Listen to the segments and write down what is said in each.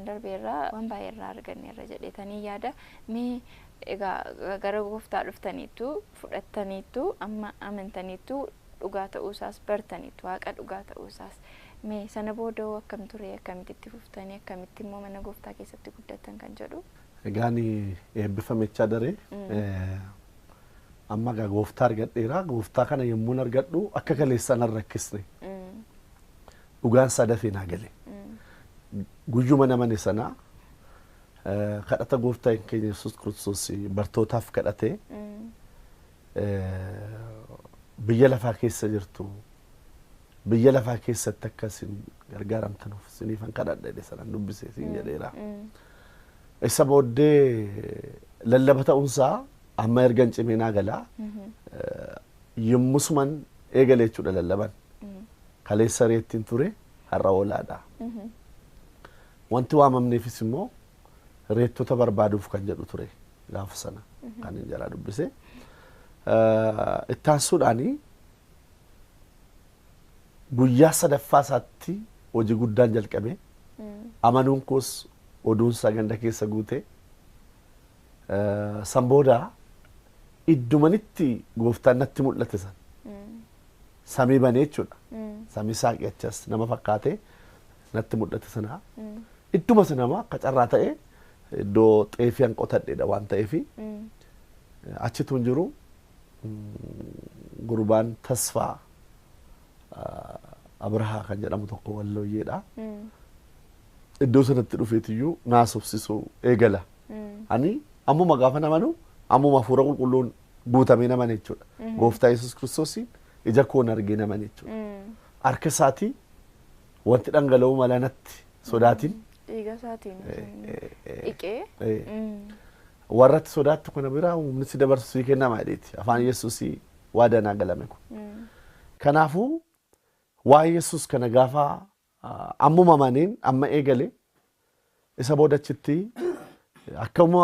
darbeerraa waan baay'ee irraa arganneerra jedheetanii yaada. Mee egaa gara gooftaa dhuftaniittu, fudhattaniittu, amma amantaniittu, dhugaa ta'uusaas bartaniittu, waaqa dhugaa ta'uusaas. Mee sana booda hoo akkam ture? Akkamitti itti fuftanii? Akkamitti immoo mana gooftaa keessatti guddattan kan jedhu? Egaan eebbifamechaa daree amma egaa gooftaa argadheera. Gooftaa kana yommuun argadhu akka kaleessaan hin rakkisne. Dhugaan isaa dafee naa gale. Guyyuma namani sana kadhata gooftaa keenya Yesuus Kiristoos bartootaaf kadhatee, biyya lafaa keessa jirtu, biyya lafaa keessatti akka isin gargaaramtanuuf isiniifan kadhadha jedhe sanan dubbise siin jedheera. Isa booddee lallaba ta'uunsaa amma erga hin cimee naa galaa, yommusuman eegale jechuudha lallaban. Kaleessa reettiin ture, har'a oolaadha. Wanti waamamneefis immoo reettota barbaaduuf kan jedhu ture gaafa sana kan hin jalaa dubbise. Ittaansuudhaanii guyyaa sadaffaa isaatti hojii guddaan jalqabe. Amanuun koos oduun isaa ganda keessa guute. San booda iddumanitti gooftaan natti mul'ate san. Samii banee jechuudha. Samii saaqee achas nama fakkaate natti mul'ate sana. Idduma sana akka carraa ta'e iddoo xeefii an qotadheedha waan ta'eefi achituun jiru gurbaan Tasfaa Abrahaa kan jedhamu tokko wallooyyeedha. Iddoo sanatti dhufeetiyyuu naasofsisuu eegala. Ani ammuma gaafa namanu ammuma hafuura qulqulluun guutamee naman jechuudha. Gooftaa Yesuus Kiristoosiin ija koon argee naman jechuudha. Harka isaatii wanti dhangala'uu mala natti sodaatiin. Dhiiga isaatiin dhiqee. Warratti sodaattu kana bira humni si dabarsu sii kennama jedheeti. Afaan Yesuusii waadaa naa galame kun. Kanaafuu waa'ee Yesuus kana gaafa ammuma amaneen amma eegale, isa booda achitti akkuma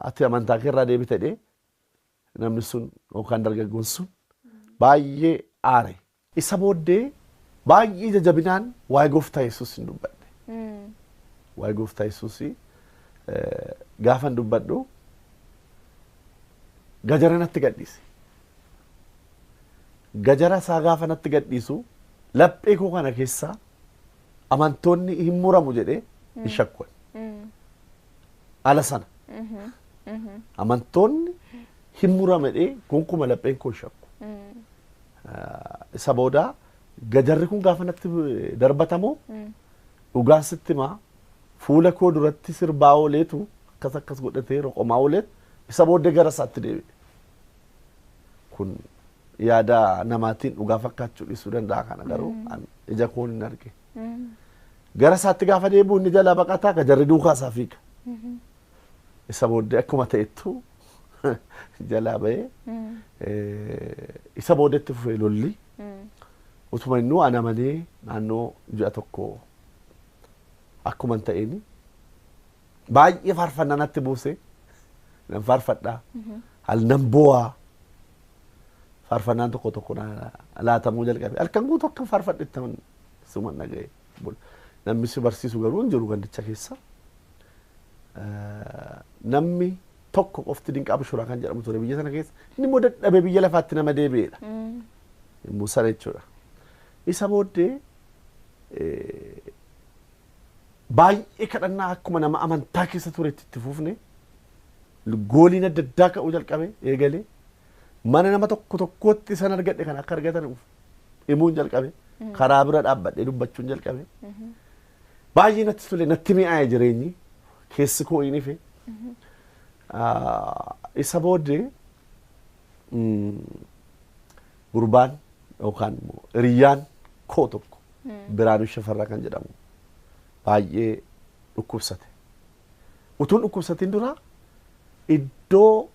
ati amantaa kee irraa deebite jedhee namni sun yookaan dargaggoon sun baay'ee aare. Isa booddee baay'ee jajabinaan waa'ee gooftaa Yesuus hin dubbadhe. Waa'ee gooftaa Yesuus gaafan dubbadhu gajara natti gadhiise. Gajara isaa gaafa natti gadhiisu laphee koo kana keessaa amantoonni hin muramu jedhee hin shakku. Ala sana amantoonni hin muramu jedhee gonkumaa lapheen koo hin shakku. Isa booda gajarri kun gaafa natti darbatamu dhugaan sitti himaa, fuula koo duratti sirbaa ooleetu akkas akkas godhatee roqomaa ooleetu isa booddee gara isaatti deebi'e. Kun yaada namaatiin dhugaa fakkaachuu dhiisuu danda'a, kana garuu ija koon hin arge. Gara isaatti gaafa deebi'u inni jalaa baqataa, gajarri duukaa isaa fiiga. Isa booddee akkuma ta'ettu jalaa ba'ee isa booddeetti fufee lolli utuma innuu ana malee naannoo ji'a tokko akkuma hin ta'in baay'ee faarfannaa natti buuse. Nan faarfadhaa, hal nan boo'aa, faarfannaan tokko tokko laatamuu jalqabe. Halkan guutuu akka faarfadhetti suma naga'e. Namni si barsiisu garuu hin jiru gandicha keessa. Namni tokko qofti Dinqaa Bishuraa kan jedhamu ture biyya sana keessa. Inni immoo dadhabee biyya lafaatti nama deebi'edha. Yommuu sana jechuudha. Isa booddee baay'ee kadhannaa akkuma nama amantaa keessa turetti itti fufne. Gooliin adda addaa ka'uu jalqabe eegalee mana nama tokko tokkotti isan argadhe kan akka argatan himuun jalqabe, karaa bira dhaabbadhee dubbachuun jalqabe. Baay'ee natti tole, natti mi'aaye, jireenyi keessi koo hin ife. Isa booddee gurbaan yookaan hiriyyaan koo tokko Biraanuu Shafarraa kan jedhamu baay'ee dhukkubsate. Utuun dhukkubsatiin dura iddoo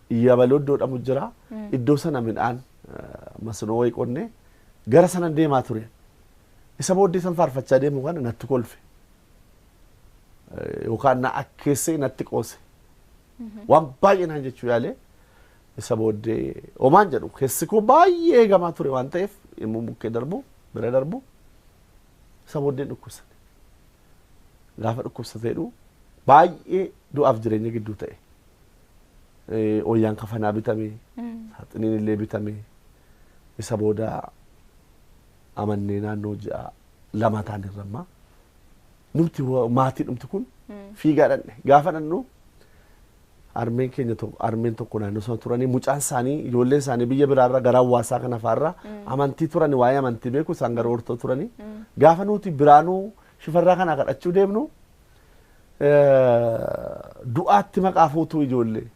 yabaloo iddoo jedhamu jira. Iddoo sana midhaan masnoo wayii qonnee gara sana deemaa ture. Isa booddee san faarfachaa deemu kana natti kolfe. Yookaan na akkeessee natti qoose. Waan baay'ee naan jechuu yaalee, isa booddee homaan jedhu keessi koo baay'ee eegamaa ture waan ta'eef yommuu bukkee darbu bira darbu isa booddee dhukkubsate. Gaafa dhukkubsateedhu baay'ee du'aaf jireenya gidduu ta'e. Ooyyaan kafanaa bitame, saaxiniin illee bitame. Isa booda amannee naannoo ji'a 2 ta'an irra nuti maatii dhumti kun fiigaa dhanne. Gaafa dhannu armeen keenya tokko, armeen tokko naannoo sana turanii mucaan isaanii ijoolleen isaanii biyya biraarra gara hawaasaa kana fa'aarra amantii turani, waa'ee amantii beeku isaan gara hortoo turanii. Gaafa nuti biraanuu shifarraa kana kadhachuu deemnu du'aatti maqaa fuutuu ijoollee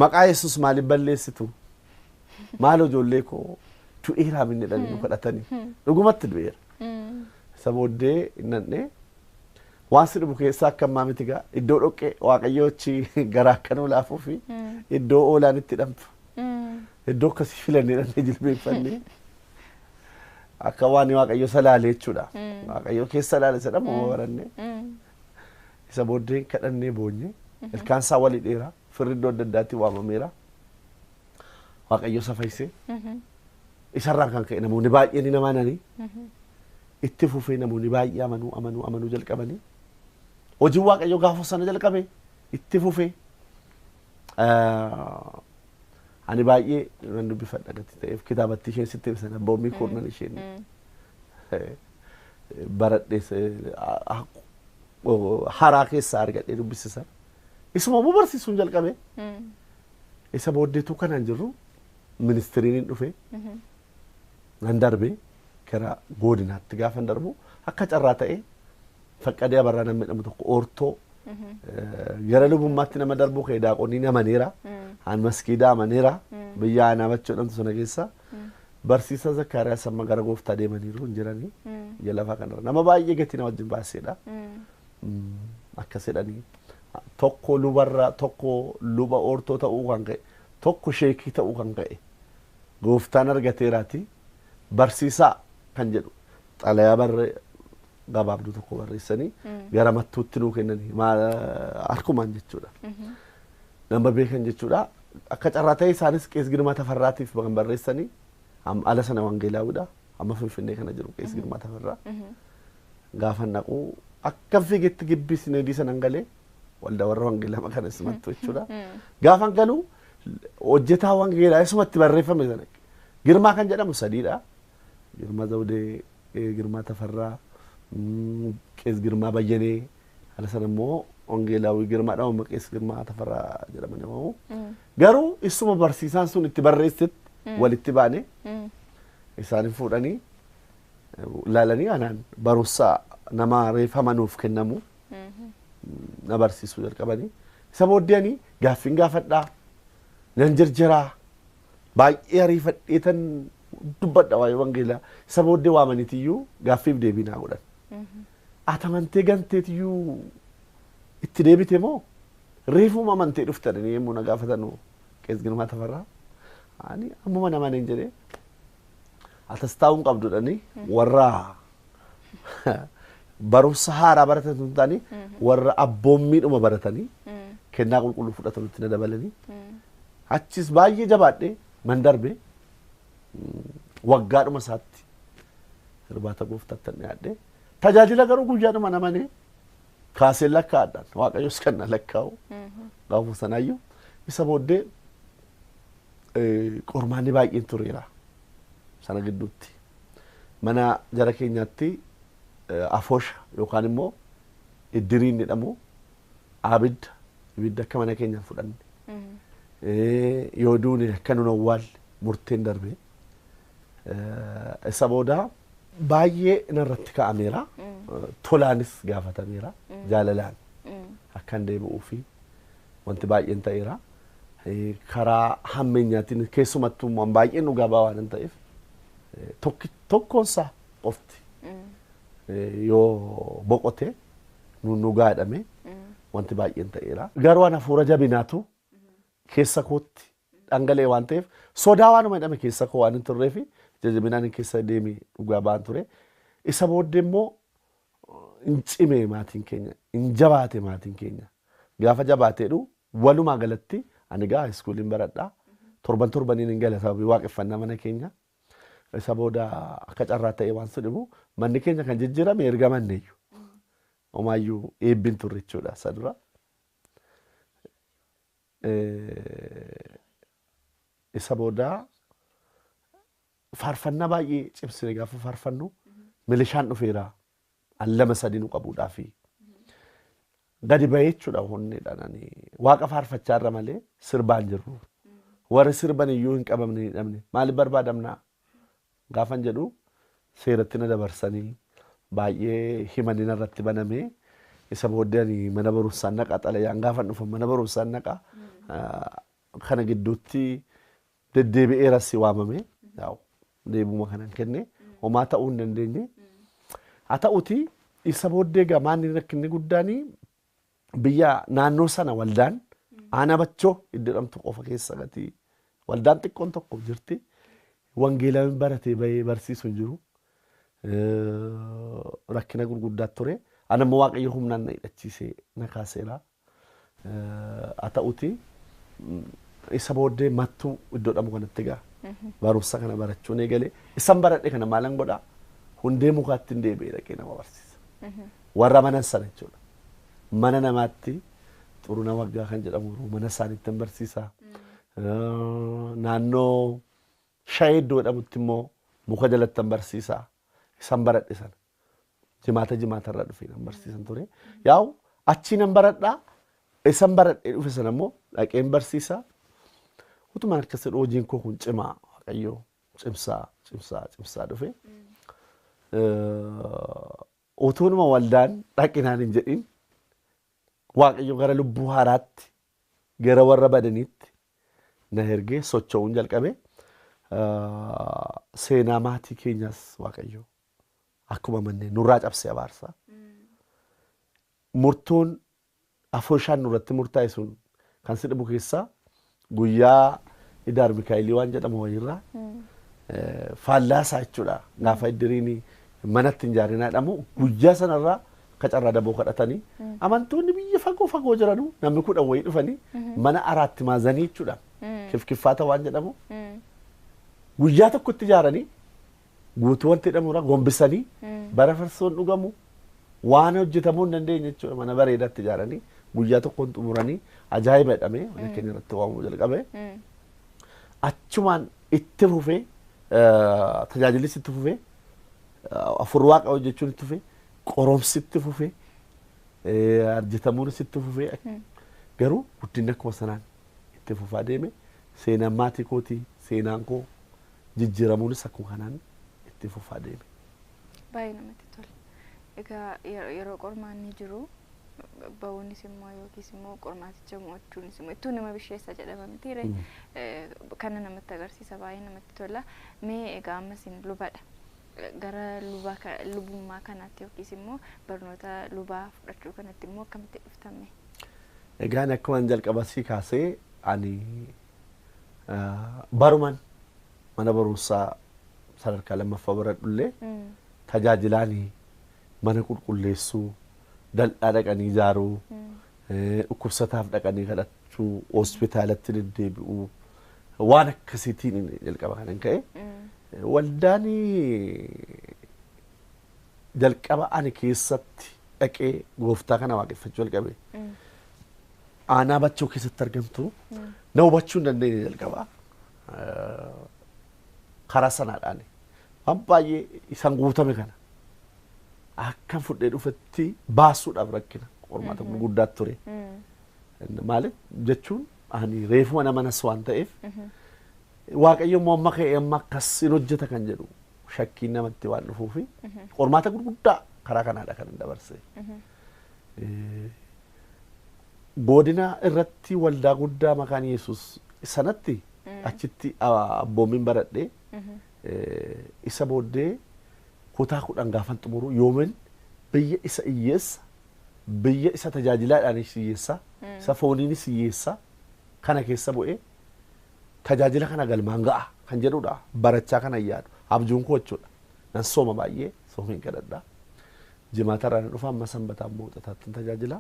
maqaa Yesuus maaliif balleessitu, maal ijoollee koo du'eeraa minni jedhanii nu kadhatanii dhugumatti du'eera. Isa booddee innanne waan si dhubu keessaa akka ammaa miti gaa iddoo dhoqqee Waaqayyoo achi garaa akka nuu laafuu fi iddoo oolaan itti hidhamtu iddoo akkasii filannee dhannee jilbeeffannee akka waan Waaqayyo salaalee jechuudha. Waaqayyo keessa laale jedhamu barannee. Isa booddee kadhannee boonye ilkaan isaa walii dheeraa firri iddoo adda addaatti waamameera. Waaqayyo isa fayyisee isarraan kan ka'e namoonni baay'een ni amananii itti fufee namoonni baay'ee amanuu amanuu amanuu jalqabanii hojiin Waaqayyo gaafa sana jalqabe itti fufee ani baay'ee nan dubbifadha gati ta'eef kitaabatti isheen sitti ibsan abboommii kurnan isheen baradhee haraa keessaa argadhee dubbisisan isuma immoo barsiisuun jalqabe. Isa booddeetu kanaan jirru ministiriin hin dhufe nan darbe gara godinaatti. Gaafa darbu akka carraa ta'e Faqqadee Abarraa namni jedhamu tokko ortoo gara lubummaatti nama darbuu ka'e daaqonni amaneera. An maskiidaa amaneera. Biyya aanaa bachuu jedhamtu sana keessa barsiisa Zakkaariyaas amma gara gooftaa deemaniiru hin jiranii biyya lafaa kanarra nama baay'ee gatii na wajjin baaseedha. Akkas jedhanii tokko lubarra tokko luba ortoo ta'uu kan ka'e tokko sheekii ta'uu kan ka'e gooftaan argateeraati barsiisaa kan jedhu xalayaa barree gabaabduu tokko barreessanii gara mattuutti nuu kennanii harkumaan jechuudha. Nama beekan jechuudha. Akka carraa ta'e isaanis Qees Girmaa Tafarraatiif kan barreessanii ala sana wangeelaawudha. Amma Finfinnee kana jiru Qees Girmaa Tafarraa. Gaafa naquu akka fiigetti gibbii sineedii sanan galee waldaa warra wangeelaa kana simattu jechuudha. Gaafa galu hojjetaa wangeelaa isumatti barreeffame sana Girmaa kan jedhamu sadiidha. Girmaa Zawudee, Girmaa Tafarraa, Qees Girmaa Bayyanee, ala sana immoo wangeelaawii Girmaadha amma Qees Girmaa Tafarraa jedhamanii waamamu. Garuu isuma barsiisaan sun itti barreessetti walitti baane isaanin fuudhanii ilaalanii anaan barumsa nama reeffamanuuf kennamu na barsiisuu jalqabanii. Isa booddee ani gaaffiin gaafadhaa nan jirjiraa baay'ee ariifadhee tan dubbadha waa'ee wangeelaa. Isa booddee waamaniitiyyuu gaaffiif deebii naa godhan. Ati amantee ganteetiyyuu itti deebite moo reefuma amantee dhuftanii yommuu na gaafatanu Qees Girmaa Tafarraa ani ammuma namaan hin jedhee atas taa'uun qabdudhanii warra barumsa haaraa baratan sun ta'anii warra abboommiidhuma baratanii kennaa qulqulluu fudhatanutti na dabalanii achis baay'ee jabaadhee man darbe waggaadhuma isaatti irbaata gooftaatti dhiyaadhe. Tajaajila garuu guyyaadhuma namanii kaasee lakkaa'adhaan Waaqayyos kan na lakkaa'u gaafa sanaayyuu. Isa booddee qormaanni baay'een tureera sana gidduutti. Mana jara keenyaatti afoosha yookaan immoo iddiriin jedhamu abidda ibidda akka mana keenyaan fudhanne yoo duune akka nun awwaalle murteen darbe. Isa booda baay'ee narratti ka'ameera. Tolaanis gaafatameera. Jaalalaan akkan deebi'uu fi wanti baay'een ta'eera. Karaa hammeenyaatiin keessumattuu waan baay'een dhugaa ba'aa waan ta'eef tokkoonsaa qofti yoo boqote nun dhugaa jedhame wanti baay'een ta'eera. Garuu waan hafuura jabinaatu keessa kootti dhangala'e waan ta'eef sodaa waanuma jedhame keessa koo waan hin turreef jajjabinaan keessa deemee dhugaa ba'an ture. Isa booddee immoo hin cime maatiin keenya, hin jabaate maatiin keenya. Gaafa jabaateedhu walumaa galatti ani gaa iskuuliin baradhaa. Torban torbaniin hin gala sababii waaqeffannaa mana keenya. Isa booda akka carraa ta'e waan sun dhibu manni keenya kan jijjiirame erga manneeyyu. Homaayyuu eebbiin turre jechuudha isa dura. Isa booda faarfannaa baay'ee cimsine gaafa faarfannu milishaan dhufeera al lama sadii nu qabuudhaafi. Gadi bahee jechuudha honneedhaan ani waaqa faarfachaa irra malee sirbaan jirru. Warri sirban iyyuu hin qabamne hin hidhamne maaliif barbaadamnaa gaafan jedhu seeratti na dabarsanii baay'ee himanii narratti banamee isa booddee ani mana barumsaan naqa xalayaan gaafan dhufu mana barumsaan naqa kana gidduutti deddeebi'eeras waamame yaa'u deebuma kanan kenne homaa ta'uu hin dandeenye. Haa ta'uti isa booddee gamaan rakkinni guddaan biyya naannoo sana waldaan aanaa bachoo iddoo jedhamtu qofa keessa gatii waldaan xiqqoon tokko jirti. Wangeelawwan baratee bahee barsiisu hin jiru. Rakkina gurguddaa ture. Ani immoo Waaqayyo humnaan na hidhachiisee na kaaseera. Haa ta'uti isa booddee mattuu iddoo dhamu kanatti egaa barumsa kana barachuun eegalee isan baradhe kana maalan godhaa hundee mukaatti hin deebi'ee dhaqee nama barsiisa. Warra manan sana jechuudha. Mana namaatti xuruna waggaa kan jedhamu mana isaaniitti hin barsiisa. Naannoo shayee iddoo jedhamutti immoo muka jalatti hin barsiisa. Isan baradhe sana. Jimaata jimaata irraa dhufee nan barsiisan ture. Yaa'u achii nan baradhaa isan baradhee dhufe sana immoo dhaqeen barsiisa. Utumaan akkas jedhu hojiin koo kun cimaa Waaqayyoo cimsaa cimsaa cimsaa dhufe. Utuunuma waldaan dhaqinaan hin jedhin Waaqayyo gara lubbuu haaraatti gara warra badaniitti na ergee socho'uun jalqabe. Seenaa maatii keenyaas Waaqayyo akkuma manneen nurraa cabsee abaarsa. Murtoon afooshaan nurratti murtaa'e sun kan si dhibu keessaa guyyaa Idaar Mikaa'elii waan jedhamu wayiirraa faallaa isaa jechuudha. Gaafa iddiriin manatti hin jaarinaa jedhamu guyyaa sanarraa akka carraa daboo kadhatanii amantoonni biyya fagoo fagoo jiranu namni kudhan wayii dhufanii mana araatti maazanii jechuudha. Kifkiffaata waan jedhamu guyyaa tokkotti ijaaranii guutuu wanti jedhamudha gombisanii bara farsoon dhugamu waan hojjetamuu hin dandeenye jechuudha mana bareedaatti ijaaranii guyyaa tokkoon xumuranii ajaa'iba jedhamee mana keenya irratti waamuu jalqabe. Achumaan itti fufee tajaajilis itti fufee afur waaqa hojjechuun itti fufee qoromsi itti fufee arjatamuunis itti fufee garuu guddinni akkuma sanaan itti fufaa deeme seenaan maatii kootii seenaan koo jijjiiramuunis akkuma kanaan itti fufaa deeme. Baay'ee namatti tola. Egaa yeroo qormaanni jiru ba'uunis immoo yookiis immoo qormaaticha mo'achuunis immoo ittuu nama bisheessa jedhama miti kana namatti agarsiisa baay'ee namatti tola. Mee egaa ammas lubadha. Gara lubummaa kanaatti yookiis immoo barnoota lubaa fudhachuu kanatti immoo akkamitti dhuftame? Egaa ani akkuma jalqaba sii kaasee ani baruman mana barumsaa sadarkaa lammaffaa baradhullee tajaajilaanii mana qulqulleessuu dal'aa dhaqanii ijaaruu dhukkubsataaf dhaqanii kadhachuu hospitaalatti deddeebi'uu waan akkasiitiin jalqaba kanan ka'e. Waldaan jalqaba ani keessatti dhaqee gooftaa kana waaqeffachuu jalqabe. Aanaa bachoo keessatti argamtu na hubachuu hin dandeenye jalqaba. Karaa sanaadhaan waan baay'ee isaan guutame kana akkan fudhee dhufetti baasuudhaaf rakkina qormaata gurguddaa ture. Maaliif jechuun ani reefuma nama nas waan ta'eef Waaqayyo immoo amma ka'ee amma akkas hin hojjeta kan jedhu shakkiin namatti waan dhufuufi qormaata gurguddaa karaa kanaadha kan hin dabarse. Godina irratti waldaa guddaa maqaan Yesuus sanatti achitti abboommiin baradhee isa booddee kutaa kudhan gaafan xumuru yoomin biyya isa hiyyeessa biyya isa tajaajilaadhaanis hiyyeessa isa fooniinis hiyyeessa kana keessa bu'ee tajaajila kana galmaan ga'a kan jedhudha barachaa kana yaadu abjuun koo jechuudha nan sooma baay'ee soomiin kadhadha jimaata irraa na dhufa amma sanbataa immoo xataatti tajaajila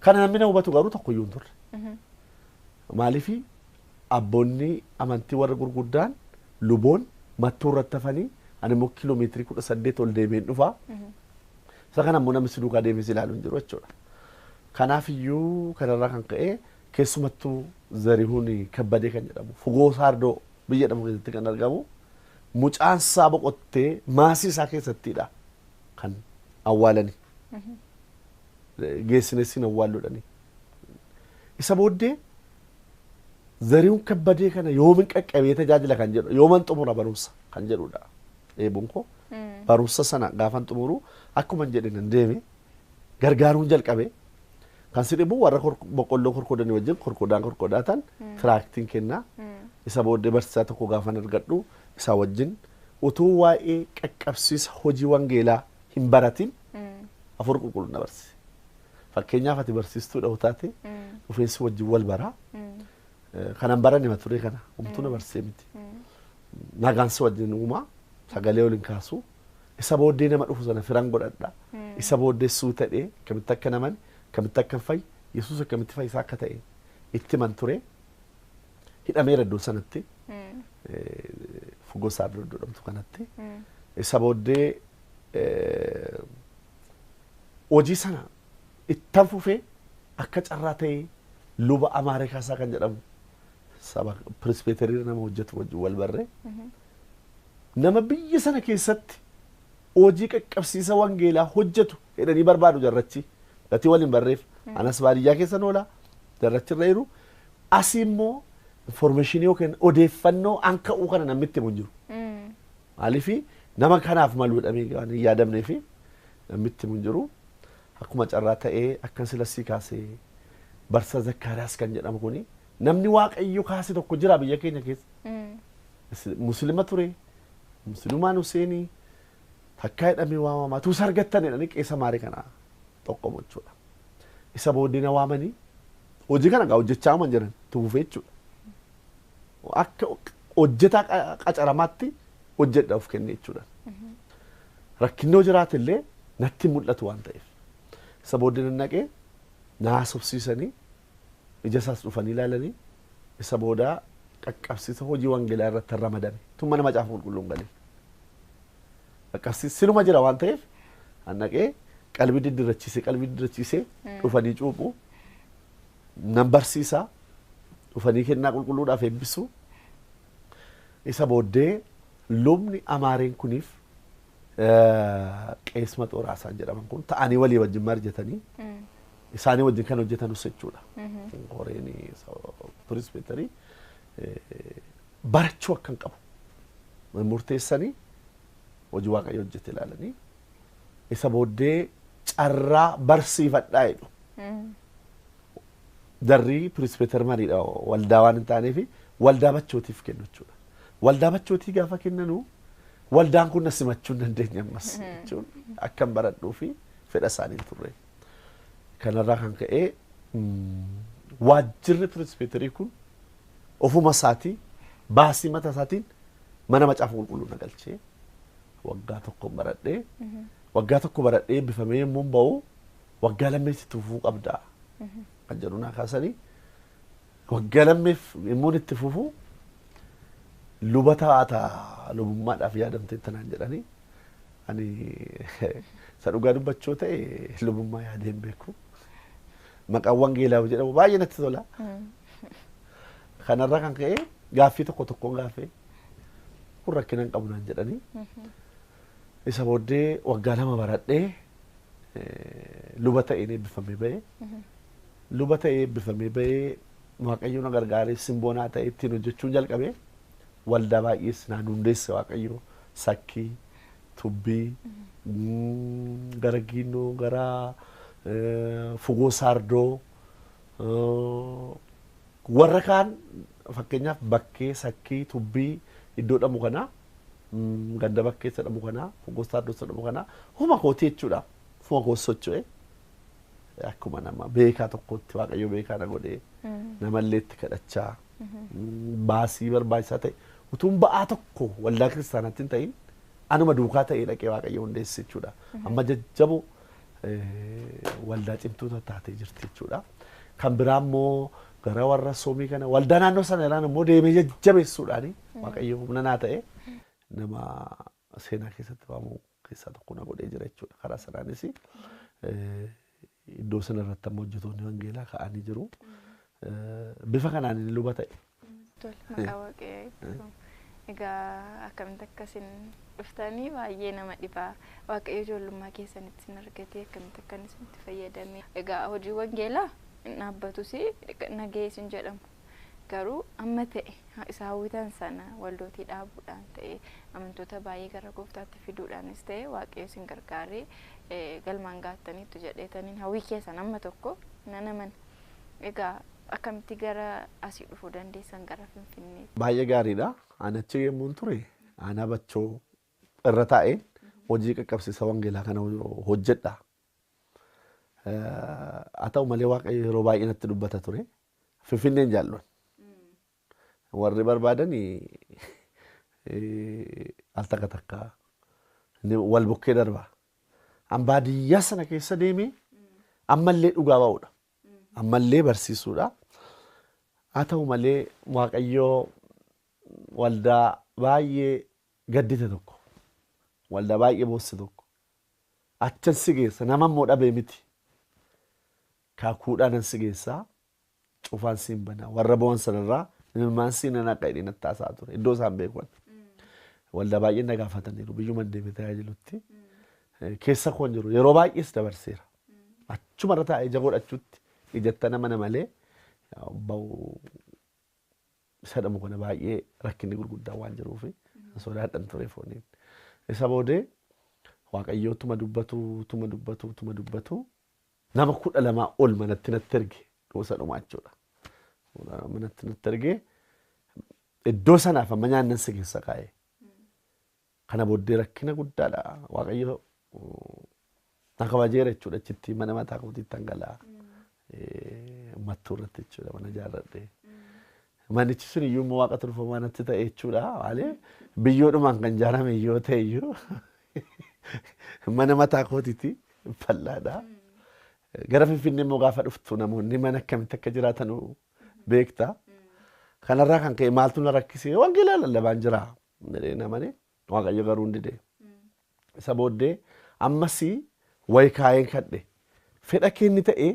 kana namni na hubatu garuu tokko iyyuu hin turre maaliifi abboonni amantii warra gurguddaan luboon mattuu irratti hafanii ani immoo kiiloomeetirii 18 ol deemeen dhufa. Isa kana immoo namni si duukaa deemee si ilaalu hin jiru jechuudha. Kanaaf iyyuu kanarraa kan ka'e keessumattuu Zarihuun Kabbadee kan jedhamu Fugoo Saardoo biyya jedhamu keessatti kan argamu mucaan isaa boqottee maasii isaa keessattidha kan awwaalani. Geessine sin awwaalluudhani. Isa booddee Zarihuun Kabbadee kana yoomin qaqqabee tajaajila kan jedhu, yooman xumura barumsa kan jedhudha dheebuun koo. Barumsa sana gaafan xumuru akkuma jedhe nan deeme, gargaaruun jalqabe. Kan si dhibu warra boqqolloo korkodanii wajjin korkodaan korkodaatan tiraaktiin kennaa. Isa booddee barsiisaa tokko gaafan argadhu isaa wajjin utuu waa'ee qaqqabsiisa hojii wangeelaa hin baratin Hafuura Qulqulluun na barsiise. Fakkeenyaaf ati barsiistuudha yoo taate dhufeensi wajjin wal baraa. Kanan baranne mata duree kana homtuu na barsiisee miti. Nagaan si wajjin uumaa, sagalee waliin kaasuu. Isa booddee nama dhufu sana firan godhadha. Isa booddee suu ta'ee akkamitti akka naman, akkamitti akka fayyi, Yesuus akkamitti fayyisaa akka ta'e itti himan ture. Hidhameera iddoo sanatti. Fugoo Saardoo iddoo jedhamtu kanatti. Isa booddee hojii sana ittan fufee akka carraa ta'ee luba Amaaree Kaasaa kan jedhamu saba pirispeeterii nama hojjetu wajjin wal barree, nama biyya sana keessatti hojii qaqqabsiisa wangeelaa hojjetu jedhanii barbaadu jarrachi gatii wal hin barreef. Anas baadiyyaa keessa oola, jarrachi irra jiru asii immoo informeeshinii yookiin odeeffannoo an ka'uu kana namni itti himu hin jiru. Maaliif nama kanaaf malu jedhamee waan hin yaadamnee fi namni itti himu hin jiru. Akkuma carraa ta'ee akkan sila sii kaasee Barsiisaa Zakkaariyaas kan jedhamu kuni namni Waaqayyo kaase tokko jira biyya keenya keessa. Muslima ture. Muslimaan Huseenii takkaa jedhamee waamamaa tuusa argattan jedhanii qeessa maarii kana tokkomu jechuudha. Isa booddee na waamanii hojii kana gaa hojjechaa uuman jiran tuufee jechuudha. Akka hojjetaa qacaramaatti hojjedha of kenne jechuudha. Rakkinnoo jiraate illee natti mul'atu waan ta'eef. Isa booddee nan dhaqee na haasofsiisanii, ija isaas dhufanii ilaalanii, isa booda qaqqabsiisa hojii wangeelaa irratti ramadame. Tun mana macaafa qulqulluun galee. Qaqqabsiisa sinuma jira waan ta'eef an dhaqee qalbii diddirrachiisee qalbii diddirrachiisee dhufanii cuuphu, nan barsiisaa, dhufanii kennaa qulqulluudhaaf eebbisu. Isa booddee lubni Amaareen kuniif qees Maxooraasaan jedhaman kun ta'anii walii wajjin marjatanii isaanii wajjin kan hojjetanus jechuudha. Horeen pirispeetarii barachuu akka hin qabu murteessanii hojii Waaqayyo hojjete ilaalanii isa booddee carraa barsiifadhaa jedhu. Darrii pirispeetar mariidha waldaa waan hin taaneef waldaa bachootiif kennu jechuudha. Waldaa bachootii gaafa kennanu waldaan kun na simachuu hin dandeenye ammas jechuun akkan baradhuu fi fedha isaanii hin turre. Kanarraa kan ka'e waajjirri pirispeetarii kun ofuma isaatii baasii mataa isaatiin mana macaafa qulqulluu na galchee waggaa tokko baradhee, waggaa tokko baradhee eebbifamee yommuu ba'u waggaa lammeetti fufuu qabda kan jedhu naa kaasanii, waggaa lammeef yommuu itti fufu luba taata, lubummaadhaaf yaadamtee tanaan jedhanii. Ani isa dhugaa dubbachuu ta'e lubummaa yaadee hin beeku. Maqaan wangeelaa jedhamu baay'ee natti tola. Kanarraa kan ka'e gaaffii tokko tokkoon gaaffee kun rakkina hin qabu naan jedhanii. Isa booddee waggaa 2 baradhee luba ta'een eebbifamee ba'e. Luba ta'ee eebbifamee ba'ee Waaqayyo na gargaaree simboonaa ta'e ittiin hojjechuun jalqabe. Waldaa baay'ees naan hundeesse Waaqayyo, Sakkii, Tubbii, gara Giinnoo, gara Fugoo Saardoo, warra kaan fakkeenyaaf Bakkee, Sakkii, Tubbii iddoo dhamu kana, ganda Bakkee jedhamu kana, Fugoo Saardoo jedhamu kana huma kootii jechuudha. Huma koo socho'e akkuma nama beekaa tokkotti Waaqayyo beekaa na godhee namallee itti kadhachaa baasii barbaachisaa ta'e utuun ba'aa tokko waldaa kiristaanaatti hin ta'in anuma duukaa ta'ee dhaqee Waaqayyo hundeesse jechuudha. Amma jajjaboo waldaa cimtuu taatee jirti jechuudha. Kan biraa immoo gara warra soomii kana waldaa naannoo sana irraan immoo deemee jajjabeessuudhaan Waaqayyo humna naa ta'e nama seenaa keessatti waamu keessaa tokko na godhee jira jechuudha. Karaa sanaanis iddoo sana irratti amma hojjetoonni wangeelaa ka'anii jiru. Bifa kanaan inni luba ta'e. Tole, maqaa Waaqayyoo. Egaa akkamitti akkasin dhuftanii baay'ee nama dhibaa. Waaqayyo ijoollummaa keessanitti isin argatee akkamitti akkan isinitti fayyadame. Egaa hojii wangeelaa hin dhaabbatus nagahee isin jedhamu. Garuu amma ta'e isa hawwitan sana waldootii dhaabuudhaan ta'e amantoota baay'ee gara gooftaatti fiduudhaanis ta'e Waaqayyo isin gargaaree galmaan gaattaniittu jedheetaniin hawwii keessan amma tokko nan amana. Egaa akkamitti gara asii dhufuu dandeessan gara Finfinnee? Baay'ee gaariidha. Ani achi yemmuun ture aanaa Bachoo irra taa'een hojii qaqqabsiisa wangeelaa kana hojjedha. Haa ta'u malee Waaqayyo yeroo baay'ee natti dubbata ture. Finfinneen jaalladha. Warri barbaadan al takka takka wal bukkee darba. An baadiyyaa sana keessa deemee ammallee dhugaa ba'uudha. Ammallee barsiisuudha. Haa ta'u malee Waaqayyoo waldaa baay'ee gaddite tokko, waldaa baay'ee boosse tokko, achan si geessa nama immoo dhabee miti. Kaakuudhaan si geessaa cufaan siin banaa warra bo'an sanarraa ilmaan siin naqa jedhee natti haasa'aa ture iddoo isaan beekan. Waldaa baay'ee na gaafataniiru biyyuma deemee tajaajilutti. Keessa koon jiru yeroo baay'ees dabarseera. Achumarra taa'ee ija godhachuutti ijatta nama na malee bahu isa dhamu kana baay'ee rakkinni gurguddaan waan jiruuf sodaadhan ture fooniin. Isa boodee Waaqayyoo tuma dubbatu tuma dubbatu tuma dubbatu nama 12 ol manatti natti erge dhoosa dhumaa jechuudha. Manatti natti erge iddoo sanaaf amma nyaannan si keessa kaa'e. Kana booddee rakkina guddaadha. Waaqayyo na kabajeera jechuudha achitti mana mataa kootiitti dhangala'aa. Mattuu irratti jechuudha mana ijaarradhe. Manichi sun iyyuu immoo waaqa tolfamaa natti ta'e jechuudha. Maalee biyyoodhumaan kan ijaarame yoo ta'e iyyuu mana mataa kootiiti bal'aadha. Gara Finfinnee immoo gaafa dhuftu namoonni mana akkamitti akka jiraatan beekta. Kanarraa kan ka'e maaltu na rakkisee wangeelaa lallabaan jira jedhee namani Waaqayyo garuu hin dide. Isa booddee ammas wayi kaayeen kadhe fedha keenni ta'e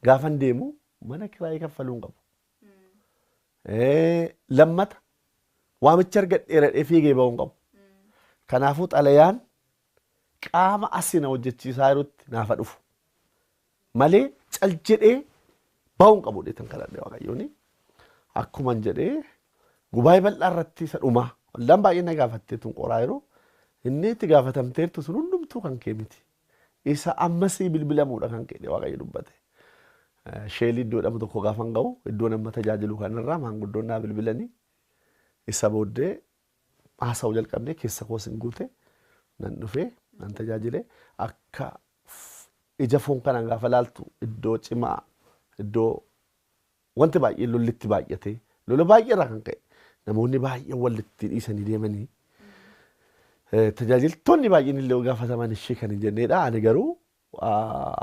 gaafan deemu mana kiraayii kaffaluu hin qabu. Lammata waamicha argadheera jedhee fiigee ba'uu hin qabu. Kanaafuu xalayaan qaama asii na hojjechiisaa jirutti naafa dhufu malee cal jedhee ba'uu hin qabu jedhee kadhadhe Waaqayyoon. Akkuman jedhee gubaa'ee bal'aa irratti isa dhumaa waldaan baay'ee na gaafattee tun qoraa yeroo inni itti gaafatamteertu sun hundumtuu kan kee miti. Isa ammasii bilbilamuudha kan kee Waaqayyo dubbate. Sheelii iddoo jedhamu tokko gaafan ga'u iddoo nama tajaajilu kanarraa maanguddoon naa bilbilanii isa booddee haasa'uu jalqabnee keessa koos hin guute nan dhufee nan tajaajile akka ija foon kanaan gaafa laaltu iddoo cimaa iddoo wanti baay'ee lollitti baay'ate lola baay'ee irraa kan ka'e namoonni baay'een walitti dhiisanii deemanii tajaajiltoonni baay'een illee gaafataman ishee kan hin jenneedha. Ani garuu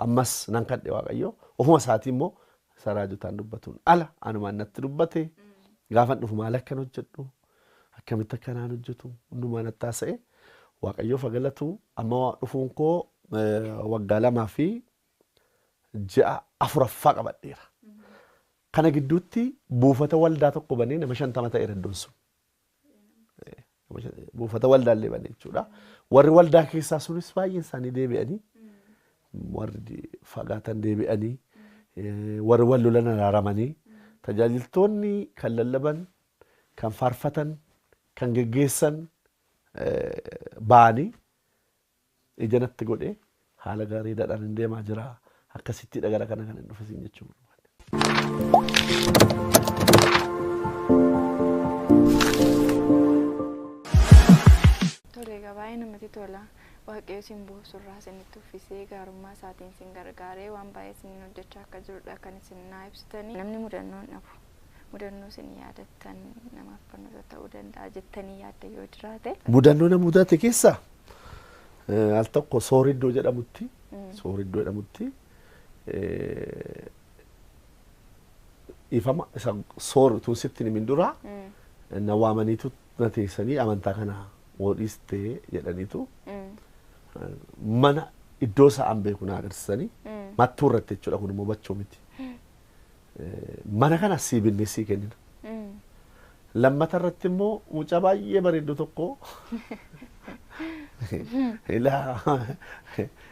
ammas nan kadhe Waaqayyo ofuma isaatii immoo isa raajotaan dubbatuun ala anumaan natti dubbate gaafan dhufu maal akkan hojjedhu akkamitti akkanaan hojjetu hundumaa natti haasa'e Waaqayyoof haa galatu. Amma dhufuun koo waggaa 2 fi ji'a 4ffaa qabadheera. Kana gidduutti buufata waldaa tokko banee nama 50 ta'eera iddoon sun. Buufata waldaallee banee jechuudha. Warri waldaa keessaa sunis baay'een isaanii deebi'anii warri fagaatan deebi'anii warri wal lolan araaramanii tajaajiltoonni kan lallaban kan faarfatan kan geggeessan ba'anii ija natti godhee haala gaariidhaan hin deemaa jira. Akkasittidha gara kana kan hin dhufisiin jechuudha. Tole egaa baay'ee namatti tola. Waaqayyo isin boonsurraa isinitti uffisee gaarummaa isaatiin isin gargaaree waan baay'ee isiniin hojjechaa akka jirudha kan isin naa ibsitanii. Namni mudannoo hin dhabu. Mudannoo isin yaadattan namaaf barnoota ta'uu danda'a jettanii yaadda yoo jiraate. Mudannoo na mudate keessaa al tokko Sooriddoo jedhamutti Sooriddoo jedhamutti ifama isa soor utuu sitti himin dura na waamaniitu na teessanii amantaa kana hoo dhiistee jedhaniitu Mana iddoo isaa an beeku na agarsiisanii Mattuu irratti jechuudha, kun immoo bachoo miti. Mana kana sii binnee sii kennina. Lammata irratti immoo mucaa baay'ee bareeddu tokko ilaa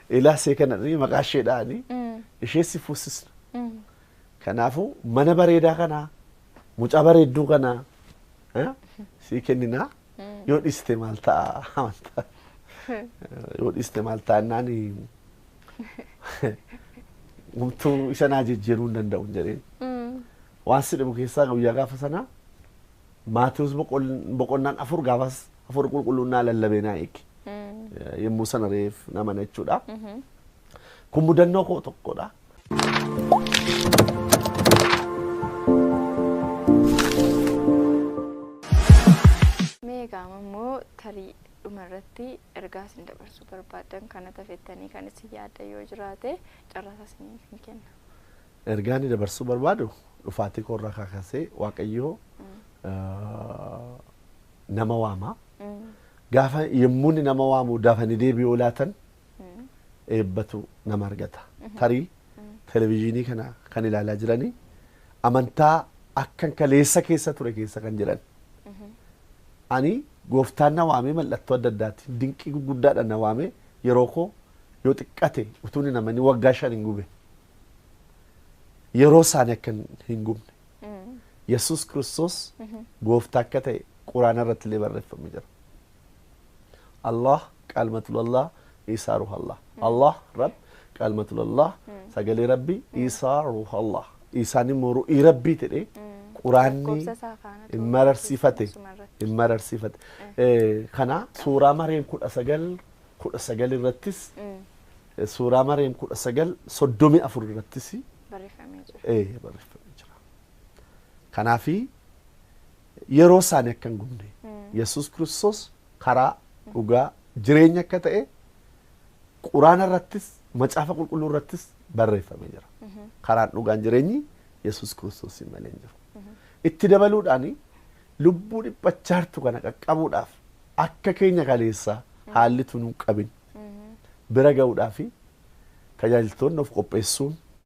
ilaa see kana maqaa ishee dha'anii ishee si fuusisna. Kanaafuu mana bareedaa kanaa, mucaa bareedduu kanaa sii kenninaa, yoo dhiiste maal ta'a? Maal ta'a? Yoo dhiiste maal ta'a? Innaan homtuu isa naa jijjiiruu hin danda'u jedheen. Waan si dhibu keessaa guyyaa gaafa sanaa Maatewos boqonnaan 4 gaafas 4 qulqulluun naa lallabee naa eegi. Yommuu sana reef nama jechuudha. Kun mudannoo koo tokkodha. Mee egaa immoo tarii dhumarratti ergaa isin dabarsuu barbaadan kana tafettanii kan isin yaadda yoo jiraate carraa isiniif hin kenna. Ergaa inni dabarsuu barbaadu, dhufaatii koorraa kaasee Waaqayyoo nama waama. Gaafa yommuu inni nama waamu dafanii deebi'uu laatan eebbatu nama argata. Tarii televizyiinii kana kan ilaalaa jiranii amantaa akkan kaleessa keessa ture keessa kan jiran. Ani gooftaan na waamee mallattoo adda addaatiin dinqii gurguddaadhaan na waamee yeroo koo yoo xiqqate utuu hin amanii waggaa 5 hin gube. Yeroo isaanii akka hin gubne. Yesuus Kiristoos gooftaa akka ta'e quraana irratti illee barreeffamee jira. Allah qalmatullah Isaa ruhallah. Allah Rabb qalmatullah sagalee Rabbi, Isaa ruhallah. Isaan immoo ru'ii Rabbii ta'e quraanni Lakkoofsa isaa faana hin mararsiifate. Asumarratti. Hin mararsiifate. Kana suuraa Mareem 19 19 irrattis, suuraa Mareem 19 34 irrattis barreeffamee jira. Barreeffamee jira. Kanaafi yeroo isaanii akka hin gubne, Yesuus Kiristoos karaa, dhugaa, jireenya akka ta'e quraana irrattis macaafa qulqulluu irrattis barreeffamee jira. Karaan, dhugaan, jireenyi Yesuus Kiristoos malee hin jiru. Itti dabaluudhaan lubbuu dhiphachaartu kana qaqqabuudhaaf akka keenya kaleessaa haalli tun hin qabin bira ga'uudhaaf tajaajiltoonni of qopheessuun